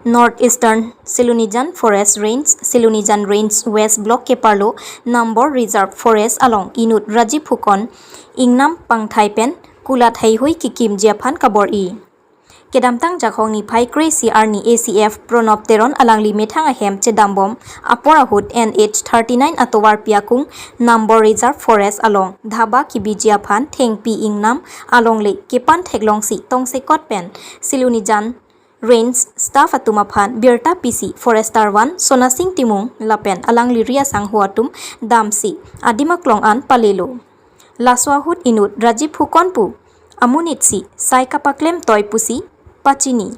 North Eastern Silonijan Forest Range, Silonijan Range West Block Keparlo Number Reserve Forest along Inut Rajiv Phukon Ingnam Pangthai Pen Kula Thai Hui Kikim Jiaphan Kabor I. Kedamtang Jakhong ni Phai Kre CR ni ACF Pranab Teron alangli Methang Ahem Chedambom Aporahut NH 39 Atowar Piakung Number Reserve Forest along Dhaba Kibi Jiaphan Thengpi Ingnam along le Kepan Theklong si Tongse Kot Pen Silonijan Range Staff Atumaphan Birta PC Forester 1 Sonasing Timung Lapen alangli Ria Sang Huatum Damsi Adimaklong an Palelo Laswahut Inut Rajiv Phukonpu Amunitsi Saikapaklem Toipusi Pachini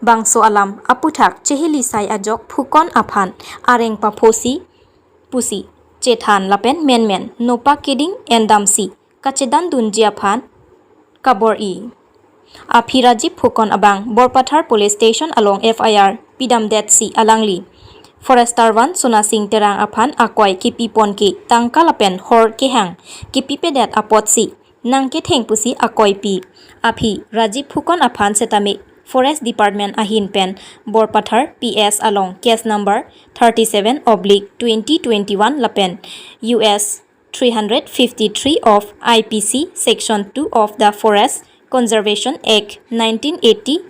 Bangso Alam Aputhak Cheheli Sai Ajok Phukon Aphan Areng Paphosi Pusi Chethan Lapen Menmen Nopa Keding Endamsi Kachedan Dunjiaphan Kabor I. Aphi Rajiv Phukon Abang Borpathar Police Station along FIR Pidam Det Si Alangli Forester 1 Sonasing Terang Aphan Akoy Kipi Ponki Tangka Lapen Hor Kehang Kipi Pedet Apot Si Nangke Thengpusi Akoy Pi Aphi Rajiv Phukon Aphan Setame Forest Department Ahin Pen Borpathar PS along case number 37/2021 Lapen US 353 of IPC Section 2 of the Forest Conservation Act 1980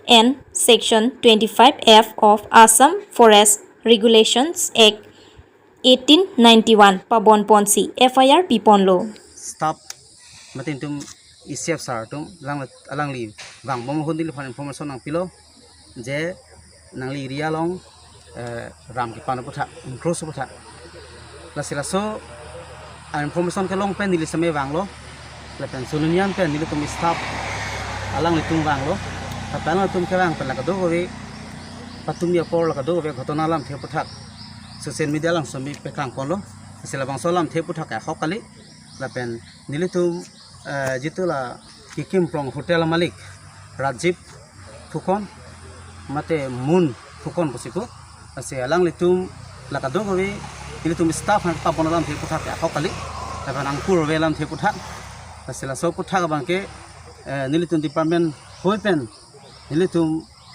and Section 25F of Assam Forest Regulations Act 1891 Pabon Ponsi FIR Piponlo. Staff matin tum ECF sir tum lang alang li bang bom hun dil information nang pilo je nang li area long ram ki pan potha enclose potha la sila so information ke long pen nili same wang lo la pen sulunian pen nili tum staff alang li tum wang lo ta pen tum ke wang pen la ka do we patum ya por la ka do we ঘটনা lam the potha social media lang somi pekang pon lo sila bang so lam the potha ka hokali la pen nili tum jitu la Kikim Plong Hotel Malik Rajiv Phukon mate Moon Phukon posiku ase alang litum la ka do we nili tum staff han pa bonalam the potha ka hokali la pen angkur we lam the potha ase la so potha ka bangke nili tum department hoi pen nili tum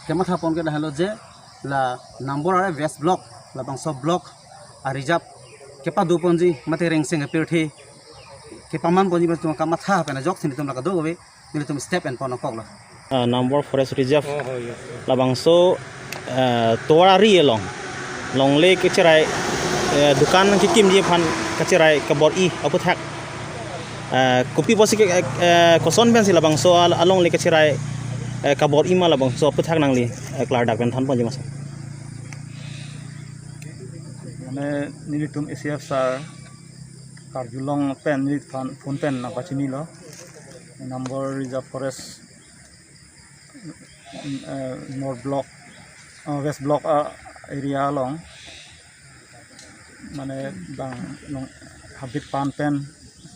kematha pon ke dahalo je la number are west block la bang so block a reserve kepa do ponji mate rengseng apir the ke paman ponji ba tum kamatha pena jok sini tum la ka do we nili tum step and pon kok la Number Forest Reserve labangso towarari long long le kecherai dukan kikim ji phan kecherai kabor i aputhak kopi bosi koson ben si labangso along le kecherai kabor i ma labangso aputhak nangli klar dak ben than pon ji mas. মানে nilitum ACF sir karjulong pen nilit phone pen na pachini lo number reserve forest north block west block area long মানে bang long habit pan pen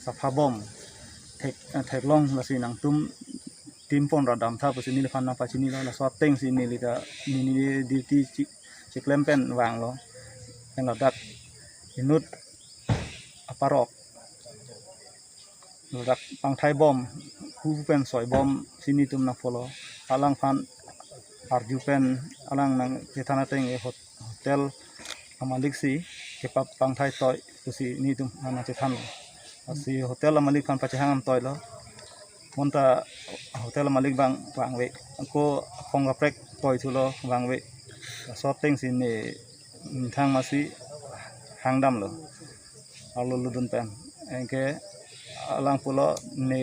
safa bom thek thek long la si nang tum tim pon ra dam tha pasi nili phan na pachini lo la swat teng si nili ta nili duty chiklem pen wang lo pen la dak inut aparok dak pangthai bom hu pen soi bom sini tum na follow alang phan arju pen alang nang chethana teng e hotel amalik si ke pangthai toy pusi ni tum na chethan si hotel amalik phan pachehang toy lo monta hotel malik bang bang we ko khong ka prek toy thulo bang we sot teng sin ne thang ma si hangdam lo alo ludun pen engke alang pulo ne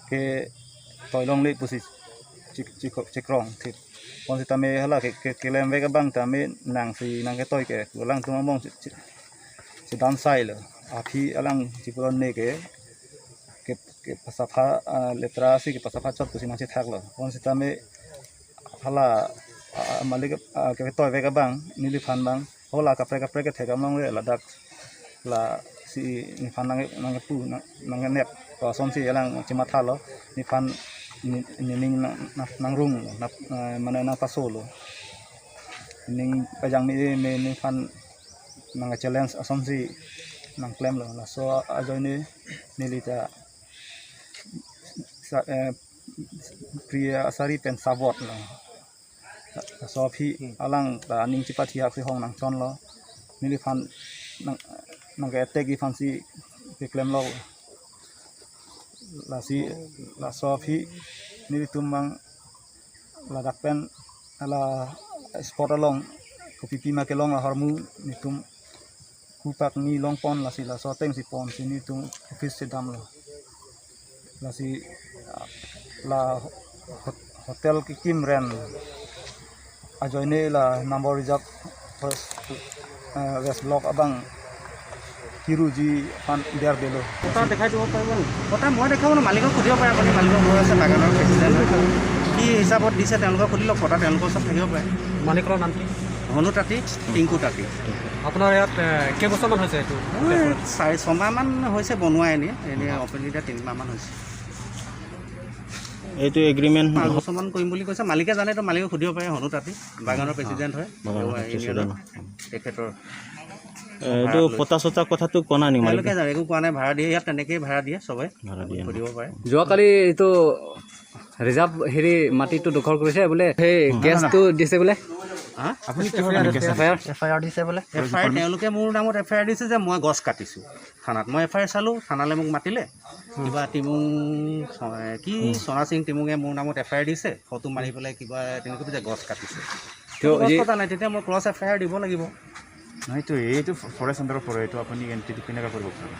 ke toilong le pusi chik chik chikrong thip pon si tame hala ke ke lem we ka bang tame nang si nang ke toy ke alang tu mong si dan sai lo aphi alang chipulo ne ke ke pasafa letra si ke pasafa chot pusi nang chi thak lo pon si tame hala malik ke toy we ka bang nili phan bang hola kapre kapre ke thekam long le ladak la si ni phan nang nang pu nang nep ko som si alang chima tha lo ni phan ni ning nang rung na mane na pasolo ning pajang mi me ni phan nang challenge asom si nang claim lo la so ajoy ni nilita Priya Asari pen sabot lo So phi alang ta ning chi pa thiak si hong nang chon lo nili phan nang nang ke attack i phan si ke claim lo la si la so phi nili tum mang la dak pen ala sport along ko pipi ma ke long la harmu ni tum ku pak ni long pon la si la so teng si pon si ni tum office si dam lo la si la hotel ki kim ren ajoine la number reserve first west block abang kiruji pan der belo কথা দেখাই দিব পাৰিব নেকি? কথা মই দেখাব ন, মালিকক সুধিব পাৰে আপুনি। মালিকক ঘৰ আছে, বাগানৰ প্ৰেচিডেণ্ট হয়, কি হিচাপত দিছে তেওঁলোকক সুধি লওক। কথা তেওঁলোকৰ ওচৰত থাকিব পাৰে। মালিকৰ নাম কি? হনু তাঁতী, টিংকু তাঁতী। আপোনাৰ ইয়াত কেইবছৰমান হৈছে এইটো? মোৰ 4-6 মাহমান হৈছে বনোৱা, এনেই এনেই অপেন এতিয়া 3 মাহমান হৈছে। এইটো এগ্ৰিমেণ্ট 5 বছৰমান কৰিম বুলি কৈছে। মালিকে জানে তো, মালিকক সুধিব পাৰে। হনু তাঁতী বাগানৰ প্ৰেচিডেণ্ট হয়। বাগানৰ ইউনিয়নৰ। প্ৰেচিডেণ্ট। তেখেতৰ এইটো পতা চতা কথাটো কোৱা নাই নেকি মালিকে? তেওঁলোকে জানে, একো কোৱা নাই। ভাড়া দিয়ে ইয়াত, তেনেকেই ভাড়া দিয়ে চবে। ভাড়া দিয়ে ন? সুধিব পাৰে। যোৱাকালি এইটো ৰিজাৰ্ভ হেৰি মাটিটো দখল কৰিছে বোলে, সেই গেছটো দিছে বোলে। হা? আপুনি কিহৰ কাৰণে case? F I R. F I R দিছে বোলে। এফ I R তেওঁলোকে মোৰ নামত এফ I R দিছে যে মই গছ কাটিছোঁ। থানাত মই এফ I R চালোঁ। থানালৈ মোক মাতিলে। কিবা তিমুং কি চনা সিং তিমুঙে মোৰ নামত এফ I R দিছে, ফটো মাৰি পেলাই কিবা তেনেকৈ যে গছ কাটিছে। তেওঁ গছ যি কটা নাই, তেতিয়া মই ক্ৰছ এফ I R দিব লাগিব। নহয়তো এইটো ফৰেষ্ট আণ্ডাৰত পৰে, এইটো আপুনি এণ্ট্ৰি কেনেকৈ কৰিব পাৰে?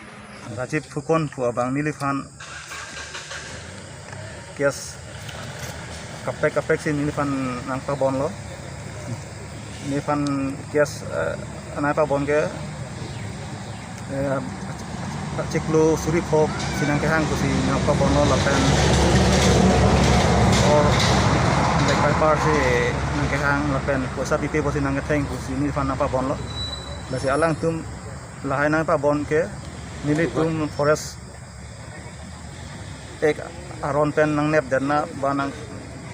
Rajib Phukan pu abang nili phan kes kapek kapek si nili phan nang pa bon lo ni phan kes nai pa bon ke chiklo suri phok sinang ke hang ko si nang pa bon lo la pen or like paper si nang ke hang la pen poisa pipe bo si nang ke theng ko si ni phan nang pa bon lo la si alang tum lahai nang pa bon ke nili tum forest ek aron pen nang nep den na ba nang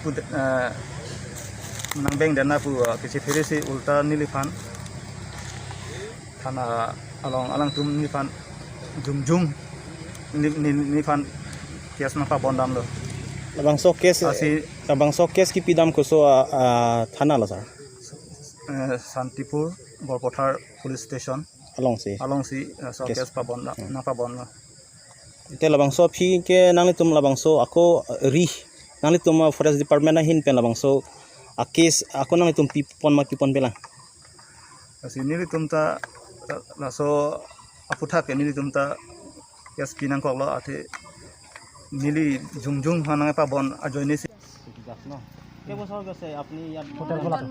pu nang beng den na pu kisi phiri si ulta nili phan thana along alang tum ni phan jung jung ni ni ni phan kes nang pa bon dam lo labangso case asi labangso case ki pidam ko so থানা লা sir? Santipur Borpathar police station. along si along si so Kes. Kes pa bon na pa bon lo. Te labangso phi ke nang tum labangso ako ri nang tum forest department na hin pen labangso a case ako nang tum pi pon ma pi pon bela. Asi nili tum ta la so aputha ke nili tum ta kes pinang kok lo ate nili jung jung hanang pa bon ajoini si. কেইবছৰ গৈছে আপুনি ইয়াত? Hotel খোলাটো।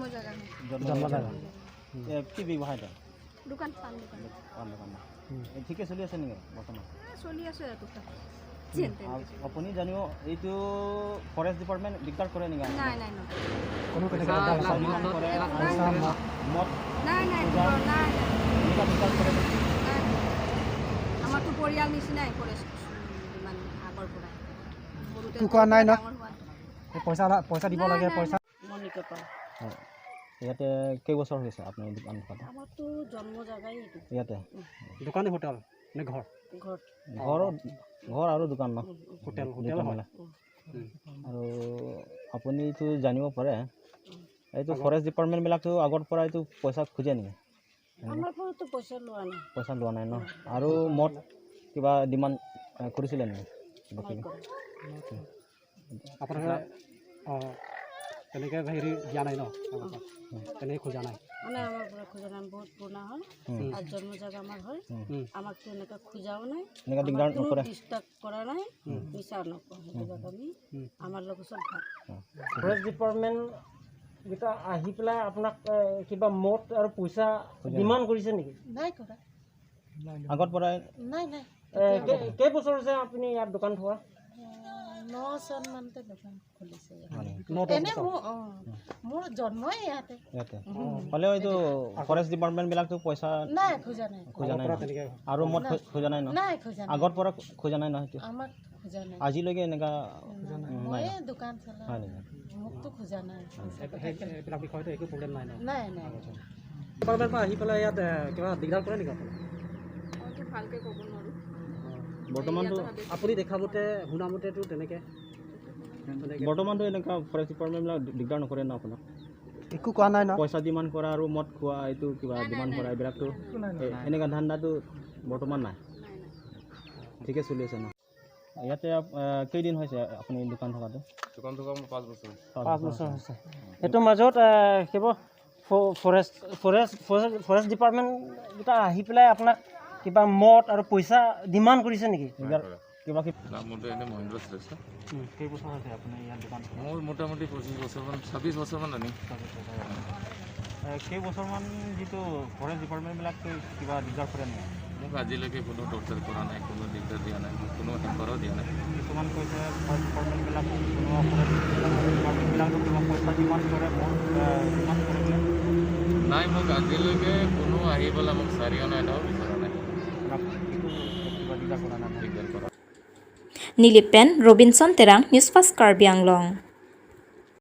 জন্ম জেগা। কি ব্যৱসায় এটা? দোকান, পাণ দোকান। পাণ দোকান। এই ঠিকে চলি আছে নেকি বৰ্তমান? চলি আছে টুকটাক, যেন তেন। আপুনি জানিব, এইটো ফৰেষ্ট ডিপাৰ্টমেণ্ট দিগদাৰ কৰে নেকি? নাই নাই, নকৰে। কোনো তেনেকৈ দিগদাৰ কৰে মদ নাই নাই নাই নাই। এনেকুৱা দিগদাৰ কৰে নেকি? নাই, আমাৰতো পৰিয়াল নিচিনাই ফৰেষ্ট, ইমান আগৰ পৰাই সৰুতে কোৱা নাই ন? ডাঙৰ হোৱা। পইচা পইচা দিব লাগে পইচা। মণিকা পাল। ইয়াতে কেইবছৰ হৈছে আপুনি দোকান থকাটো? আমাৰতো জন্ম জাগাই এইটো। ইয়াতে? দোকানী হোটেল নে ঘৰ? ঘৰ। ঘৰ, ঘৰ আৰু দোকান ন? হোটেল হোটেল দুটা হয়। মিলা। আৰু আপুনিতো জানিব পাৰে, এইটো ফৰেষ্ট ডিপাৰ্টমেণ্টবিলাকতো আগৰ পৰা এইটো পইচা খোজে নেকি? আমাৰ পৰাতো পইচা লোৱা নাই। পইচা লোৱা নাই ন? আৰু মদ কিবা ডিমাণ্ড কৰিছিলে নেকি কিবা নাই কিবি? কৰা। আপোনালোকে অঁ তেনেকৈ হেৰি দিয়া নাই ন আগৰ পৰা? তেনেকৈ খোজা নাই? মানে আমাৰ পৰা খোজা নাই, বহুত পুৰণা হয় আৰু জন্ম জাগা আমাৰ হয়। আমাকতো এনেকৈ খোজাও নাই। এনেকুৱা দিগদাৰ আমাক কোনো নকৰে? ডিষ্টাৰ্ব কৰা নাই, মিছা নকওঁ সেইবিলাক আমি। আমাৰ লগত চব ভাল। ফৰেষ্ট ডিপাৰ্টমেণ্ট কেইটা আহি পেলাই আপোনাক কিবা মদ আৰু পইচা ডিমাণ্ড কৰিছে নেকি? নাই কৰা। আগৰ পৰাই? নাই নাই। কেইবছৰ হৈছে আপুনি ইয়াত দোকান থোৱা? ন চন মানতে দোকান খুলিছে। ন দহ এনে বছৰ। মোৰ অঁ মোৰ জন্মই ইয়াতে। ইয়াতে হ'লেও এইটো ফৰেষ্ট ডিপাৰ্টমেণ্টবিলাকতো পইচা নাই খোজা নাই। খোজা নাই পৰা ন? তেনেকৈ আৰু মদ খোজা নাই ন? নাই খোজা নাই। আগৰ পৰা খোজা নাই ন সেইটো? আমাক খোজা নাই। আজিলৈকে এনেকুৱা নাই? ময়ে দোকান চলাওঁ। হয় নেকি? মোকতো খোজা নাই। সেইবিলাক বিষয়তো একো প্ৰব্লেম নাই ন? নাই নাই। ডিপাৰ্টমেণ্টৰ পৰা আহি পেলাই ইয়াত কিবা দিগদাৰ কৰে নেকি আপোনাক? মইতো ভালকৈ ক'ব নোৱাৰোঁ। বৰ্তমানতো আপুনি দেখামতে শুনামতেতো তেনেকৈ তেনেকৈ বৰ্তমানতো এনেকুৱা ফৰেষ্ট ডিপাৰ্টমেণ্টবিলাক দিগদাৰ নকৰে ন আপোনাক? একো কোৱা নাই ন। পইচা ডিমাণ্ড কৰা আৰু মদ খোৱা, এইটো কিবা ডিমাণ্ড কৰা, এইবিলাকতো এনেকুৱা ধান্দাটো বৰ্তমান নাই। ঠিকে চলি আছে ন ইয়াতে? কেইদিন হৈছে আপুনি দোকান থকাটো? দোকান থকা মোৰ 5 বছৰ। 5 বছৰ হৈছে। এইটোৰ মাজত কিবা ফৰেষ্ট ডিপাৰ্টমেণ্ট কেইটা আহি পেলাই আপোনাক কিবা মদ আৰু পইচা ডিমাণ্ড কৰিছে নেকি? কিবা নাম মোৰতো এনেই মহেন্দ্ৰ শ্ৰেষ্ঠ। কেইবছৰ হৈছে আপুনি ইয়াত দোকান? মোৰ মোটামুটি 25 বছৰমান, 26 বছৰমান ৰানিং। কেইবছৰমান যিটো ফৰেষ্ট ডিপাৰ্টমেণ্টবিলাক কিবা দিগদাৰ কৰে নেকি? মোক আজিলৈকে কোনো টৰ্চাৰ কৰা নাই, কোনো দিগদাৰ দিয়া নাই, মোক কোনো হেম্পাৰো দিয়া নাই। কিছুমান কৈছে ফৰেষ্ট ডিপাৰ্টমেণ্টবিলাক, কোনোবা ফৰেষ্ট ডিপাৰ্টমেণ্টবিলাকতো কিবা পইচা ডিমাণ্ড কৰে, বহুত ডিমাণ্ড কৰে বোলে। নাই, মোক আজিলৈকে কোনো আহি পেলাই মোক চাৰি অনা এটাও বিচৰা নাই। আপোনাক একো কিবা দিগদাৰ কৰা নাই? দিগদাৰ কৰা Nilipen Robinson Terang, News First Karbi Anglong.